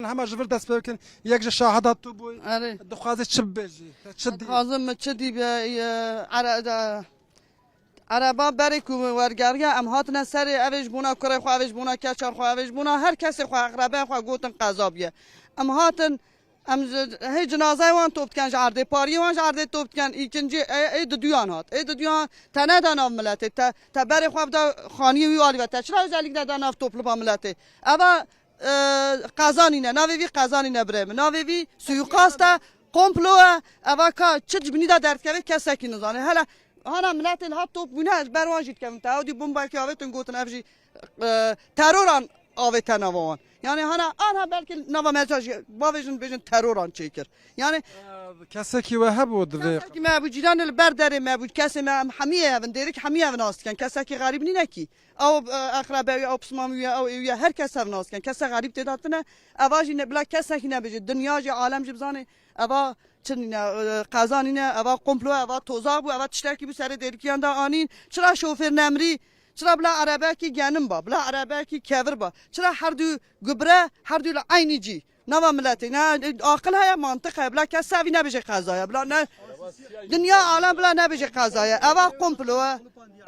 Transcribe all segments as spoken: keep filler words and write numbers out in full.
Hema ji vir dest pê bikin. Yek ji şahida tu bûyî. Erê. Dixwazî çi bibêjî? Te çi dî? Dixwazim min çi dî be, e, ere-, de, ereba berê ku min wergeriya, em hatine serê, ev ê ji bona kurê xwe, ev ê ji bona keça xwe, ev ê ji bona her kesê xwe, eqrebeyê xwe gotin qeza bûye. Em hatin, em ji, hê cinazeyê wan top dikin ji erdê, pariyê wan ji erdê top dikin, îkincî, ê, ê diduyan hat. Ê diduyan te neda nav miletê, te, te berê xwe bida xaniyê wî alî ve. Te çira özellikle da nav topluba miletê? Eva e, qeza nîne, navê vî qeza nîne birê min. Navê vî suîkast e, komplo e, eva ka çi ji binî de derdikeve kesekî nizane. Hele hana miletên hat top bûne, ez ber wan jî dikevim. Te ew dî bombakî avêtin gotin ev jî, e, teroran avête nava wan. Yani hana, anha belkî nava me jî bavêjin bêjin teroran çêkir. Yani Kesekî we hebû di vê kesekî me bû, cîranê li ber derê me bû, kesê me em hemî evin, dêrik hemî evin nas dikin. Kesekî xerîb nîne kî. Ew, e, eqrebe wî, ew pismam wî ye, ew ê wî ye, her kes ev nas dikin. Kese xerîb tê de tine. Eva jî ne, bila kesekî nebêje. Dinya jî, alem jî bizane. Eva çi nîne, e, qeza nîne, eva komplo, eva tozak bû, eva tiştekî bû serê dêrikiyan de anîn. Çira şofêr nemirî? Çira bila erebekî genim ba, bila erebekî kevir ba? Çira her du gubire, her du li eynî cî? Nava miletê, ne aqil heye, mantiq heye, bila kes sevî nebêje qezaya, bila ne dinya alem bila nebêje qezaya. Eva komplo e,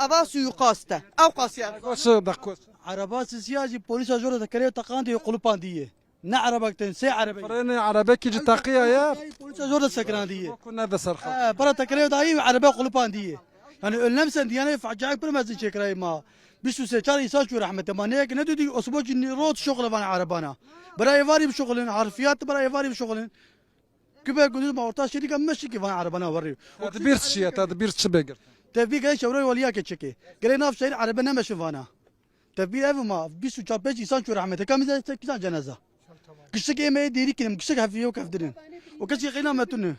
eva suîkast e. Ew qasiye. Koşu da koş. Araba sisiya jî polîsa jor de tekerê teqandiye, qulupandî ye. Ne araba gittin, sê araba. Frênê arabekî ji teqiya ye. Polîsa jor de sekirandiye. Ku ne de serxan. He, para tekerê dayî araba qulupandî ye. Yani önlem sen diyane faciayek bir mezin çekirayê ma. Bîst û sê çar însan çû rehmete ma. Ne yek ne dudî osbo cî rot şoxle van arabana. Bira êvarî bişoxlin, harfiyat bira êvarî bişoxlin. Kibe gunduz ma orta şerîka meşrikî van arabana werî. Tedbîr çi ye? Tedbîr çi bêgir? Tedbîr gel şewrey waliya ke çeke. Gele nav şehir arabe nemeşin vana. Tedbîr ev ma bîst û çar pênc însan çû rehmete. Kamî de kîsan cenaza. Giştik ê me ê dêrî kirin, giştik hefî yok evdirin. O kesî qeyna me tune.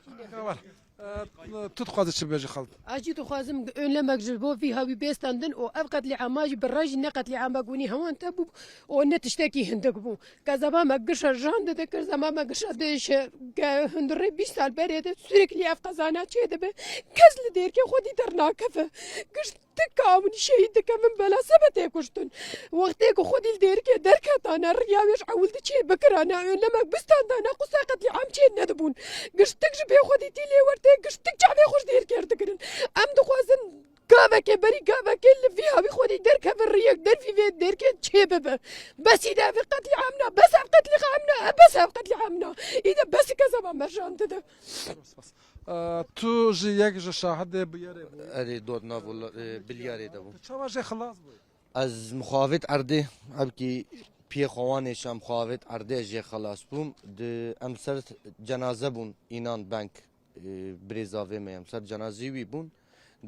E, tu dixwazî çi bêjî xalk? Ez jî dixwazim önlemek ji bo vî hawî bê standin û ev qetlîama jî bi re jî ne qetlîamek winî hewan te bû û ne tiştekî hindik bû. Kezeba me gişa jan dide, kezeba me gişa dêşe. Ge-, hundirê bîst sal berê de sürekli ev qezana çê dibe. Kes li dêrkê xwedî dernakeve. Giş Tik ka hûn şehîd dikevin bela sebe tê kuştin. Wextê ku xwedî li dêrikê derketane, riya wê ji ewil di çê bikirane, önlemek bistandane, quse qetlîam çê nedibûn. Giştik ji bê xwedî tî lê wer tê, giştik çavê xwe ji dêrikê digirin. Em dixwazin gavekê berî gavekê li vî hawî xwedî derkeve, riyek dervî vê dêrikê çê bibe. Besî de ev qetlîam na, bes ev qetlîam na, bes ev qetlîam na. Îde bes kezeba me jan dide. E, tu jî yek ji şahidê bûyerê bûyî. Erê, dot nav wela, e, bilyarê de bû. Tu çawa jê xilas bûyî? Ez mixavêt erdê, evkî piyê xwe wanê şam mixavêt erdê ez jê xilas bûm. Di em ser cenaze bûn, înan bank, e, birêzavê me em ser cenazê wî bûn.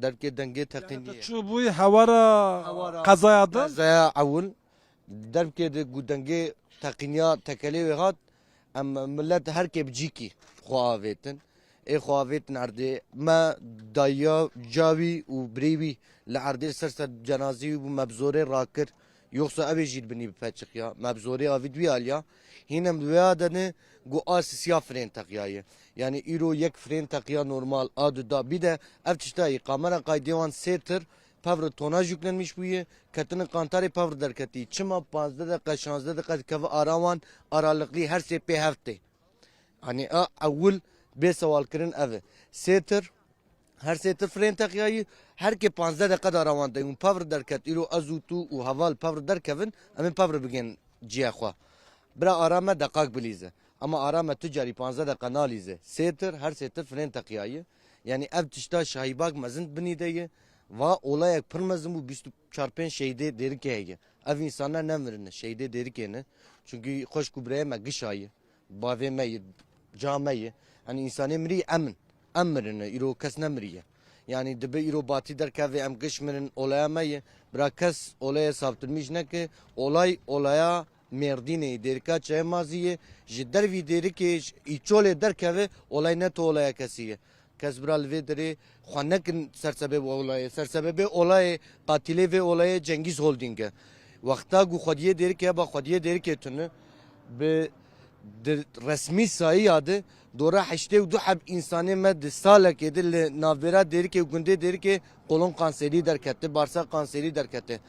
Derkê dengê Yani teqîniyê. Tu çû bûyî hewara Hewara qezaya din? Qezaya ewil. Derkê de ku dengê teqîniya tekelê wê hat, em millet her kê bi cîkî xwe avêtin. Ê xwe avêtin erdê. Me dayiya cawî û birê wî li erdê li ser ser cenazê wî bû, me bi zorê rakir. Yoksa ew ê jî li binî bipeçixiya. Me bi zorê avît wî aliya. Hîn em li wê de ne ku a sisiya firên teqiyaye. Yani îro yek firên teqiya normal a du da bî de ev tiştayî kamera kaydê wan sê tir pevre tonaj yüklenmiş bûye, ketine kantarê pevre derketî. Çima panzdeh deqe, şanzdeh deqe dikeve ara wan, aralıklı her sê pê heft tê. Hani a ewil bê sewal kirin ev e. Sê tir, her sê tir firên teqiyayî, her kê panzdeh deqe de ara wan de. Hûn pevre derket, îro ez û tu û heval pevre derkevin, em ê pevre bigên ciyê xwe. Bira ara me deqak bilîze. Ama ara me tu carî panzdeh deqa nalîze. Sê tir, her sê tir firên teqiyayî. Yani ev tişta şahîbak mezin binî de ye. Va olayek pir mezin bû, bîst û çar pênc şehîdê Dêrikê heye. Ev însanlar nemirine, şehîdê Dêrikê ne. Çünkü xweşk û birayê me gişa ye. Bavê me ye, ca me ye. Hani însanê mirî em in. Em mirine, îro kes nemiriye. Yani dibe îro batî derkeve em giş mirin olaya me ye. Bira kes olaya saptirmîş neke. Olay olaya Mêrdînê, Dêrika Çayê Mazî ye. Ji dervî Dêrikê, ji Îçolê derkeve, olay ne tu olaya kesî ye. Kes bira li vê derê xwe nekin sersebeb olayê. Sersebebê olayê, qatilê vê olayê Cengîz Holdîng e. Wexta ku xwediyê Dêrikê heba xwediyê Dêrikê tune, bi di resmî sayiya de dora heştê û du heb însanê me di salekê de li navbêra Dêrikê û gundê Dêrikê kolon kanserî derkete, barsa kanserî derkete.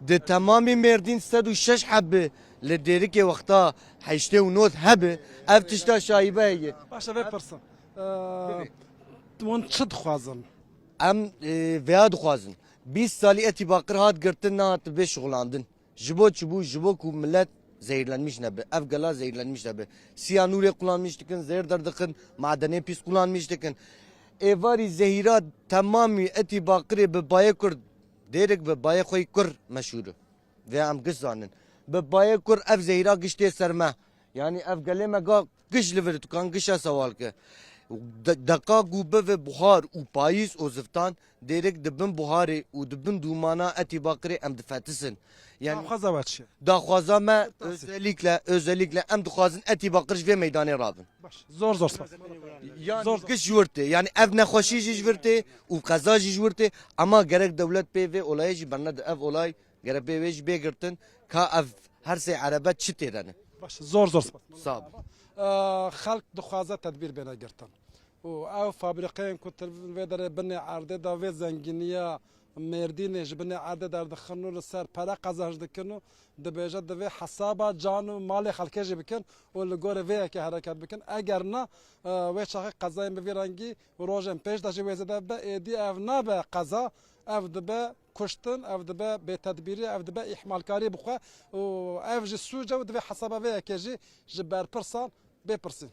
Di temamî Mêrdîn sed û şeş hebî Li Dêrikê wexta heştê û nod hebe, ev tişta şayibe heye. Baş e, vê pirsin. Ee, hûn çi dixwazin? Em e, vêya dixwazin. Bîst salî etî baqir hat girtin, nehat bê şixulandin. Ji bo çi bû? Ji bo ku millet zehirlenmiş nebe. Ev gela zehirlenmiş nebe. Siyanûrê kullanmiş dikin, zêr derdixin, madenê pîs kullanmiş dikin. Êvarî zehîra temamî etî baqirê bi bayê kur, Dêrik bi bayê xwe yî kur meşhûr e. Vê em giş zanin. Bi bayê kur ev zehîra giş tê ser me. Yanî ev gelê me ga giş li vir dikan, giş e sewal ke. De-, deqa ku bive buhar û payîz û ziftan, Dêrik di bin buharê û di bin dûmana etî baqirê em difetisin. Yani Daxwaza we çi? Daxwaza me özellikle, özellikle em dixwazin etî baqir ji vê meydanê rabin. Baş. Zor zor spas. Yani zor giş ji wir tê. Yani ev nexweşî jî ji vir tê û qeza jî ji wir tê. Ama gerek dewlet pê vê olayê jî bernede. Ev olay gerek pê vê jî bê girtin. Ka ev her sê erebe çi têrene. Baş. Zor zor spas. Sağ ol. Ee, xelk dixwaze tedbîr bêne girtin. Û ew fabrîqeyên ku tu vê derê binê erdê de vê zengîniya Mêrdînê ji binê erdê derdixin û li ser pere qezenc dikin û dibêje divê hesaba can û malê xelkê jî bikin û li gorî vê yekê hereket bikin. Eger na, e, wê çaxê qezayên bi vî rengî rojên pêş de jî wê zêde bibe. Êdî ev nabe qeza, ev dibe kuştin, ev dibe bêtedbîrî, ev dibe îhmalkarî bi xwe û ev jî sûc e û divê hesaba vê yekê jî ji berpirsan bê pirsîn.